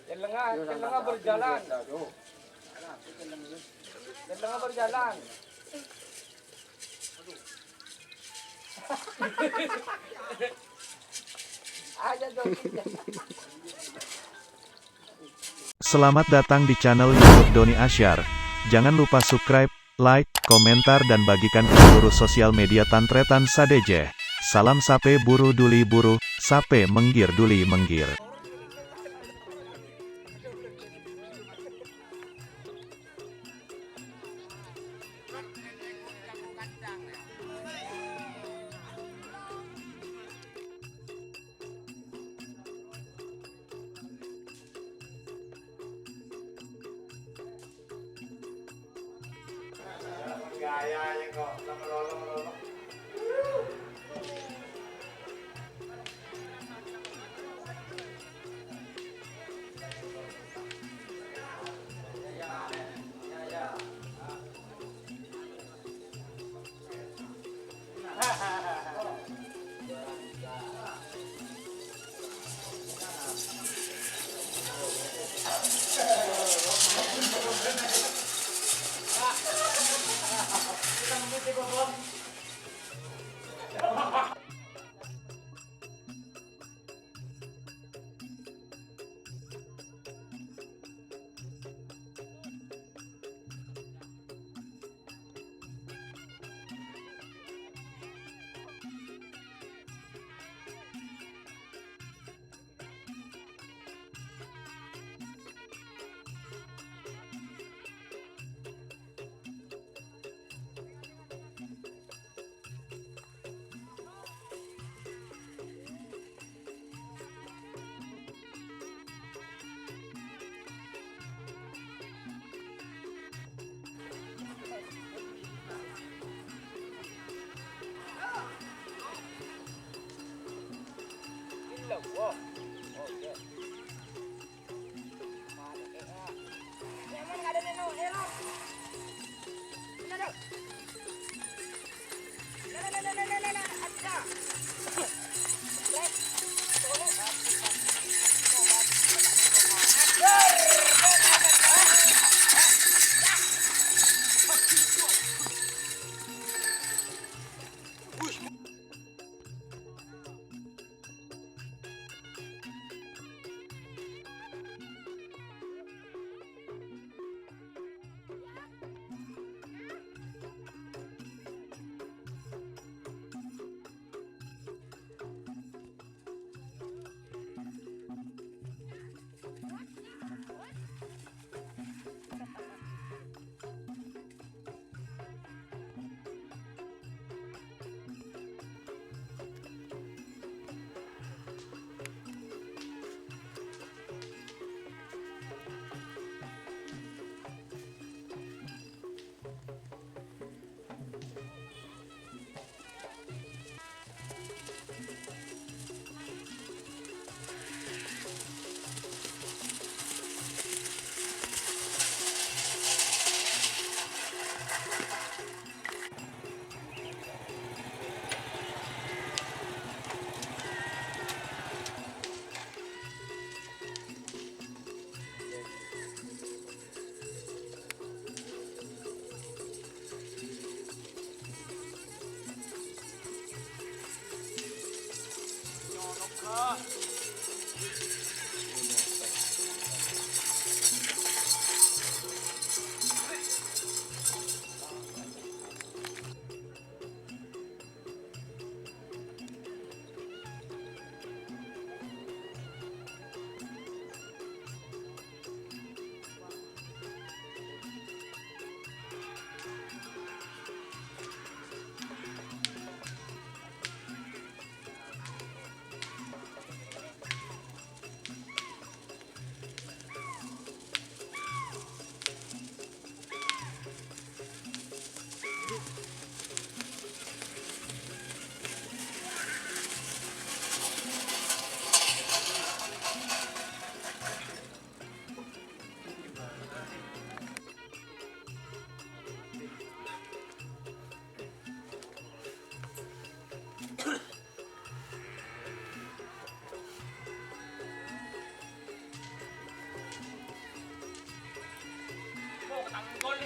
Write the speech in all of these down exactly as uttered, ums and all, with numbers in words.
Cellengnga, cellengnga berjalan. Cellengnga berjalan. Aja jogging. Selamat datang di channel YouTube Doni Asyar. Jangan lupa subscribe, like, komentar, dan bagikan ke seluruh sosial media tan-tarètan sadhâjâ. Salam sapè buru dhuli buru, sapè mèngghir dhuli mèngghir.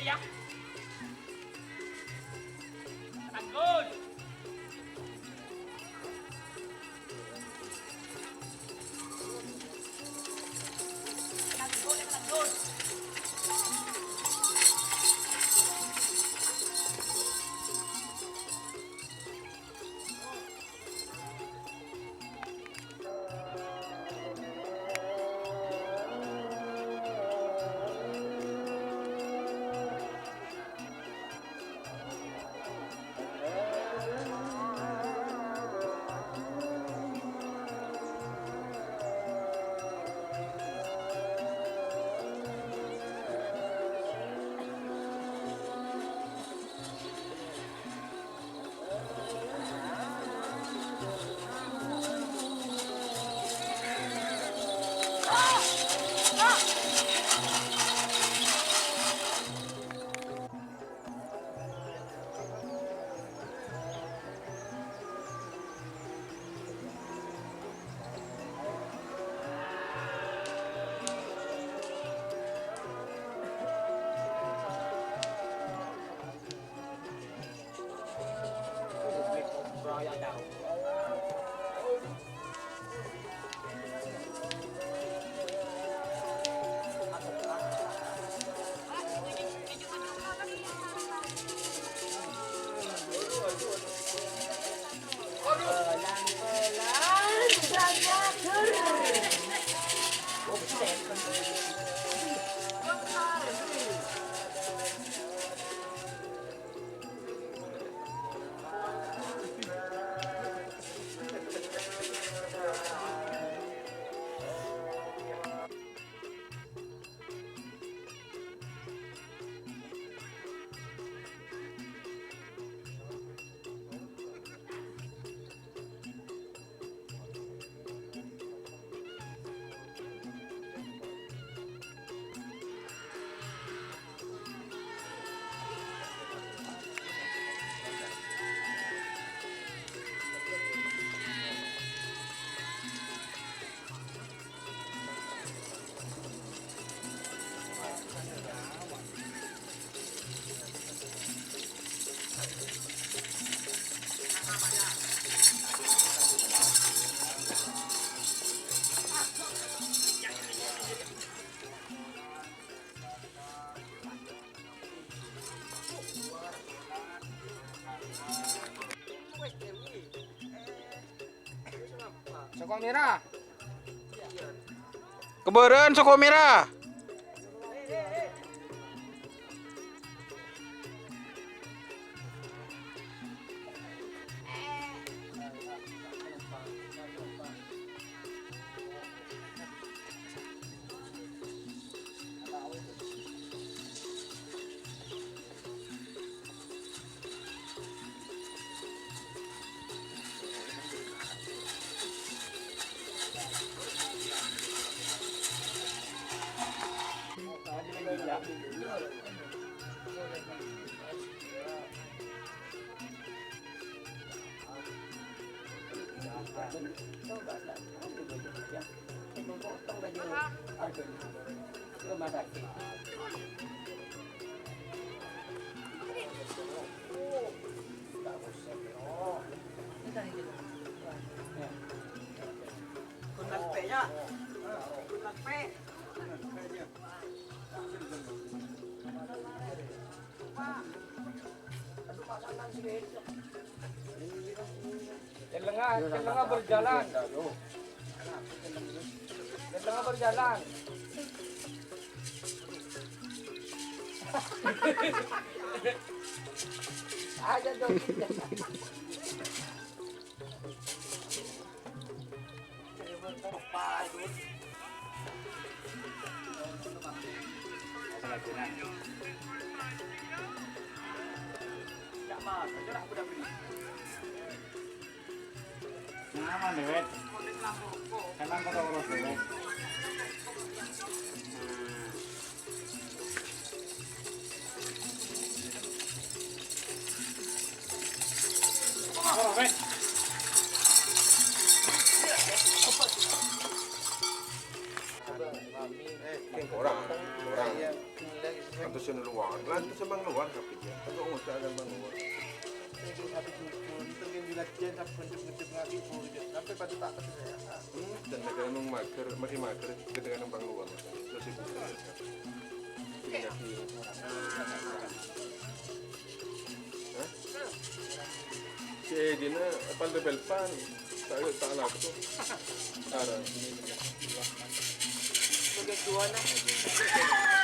Tanggul. Tanggul, tanggul. Soko mèra. Kèbârân soko mèra. Cellengnga, cellengnga berjalan. Cellengnga berjalan. Aja dong. Nyaman deh, Wet. Emang kau urus deh, Wet. Kèng korang, korang. Antos sè lowar, lantos sè bâng lowar, tapi ya. Tapi ngoca' kan bâng lowar. Sè habis jujur, terus kan dilatihan, sampai ngedip-ngedip ngaji, bu, gitu. Sampai pada tak terus ya. Hmm, dan kadang mager, makin mager, kedengaran bâng lowar. Terus ibu. Hah? Cè' dina, pal-, pal-, pal. Tak, tak laku. Ara. Sebagai dua, nah.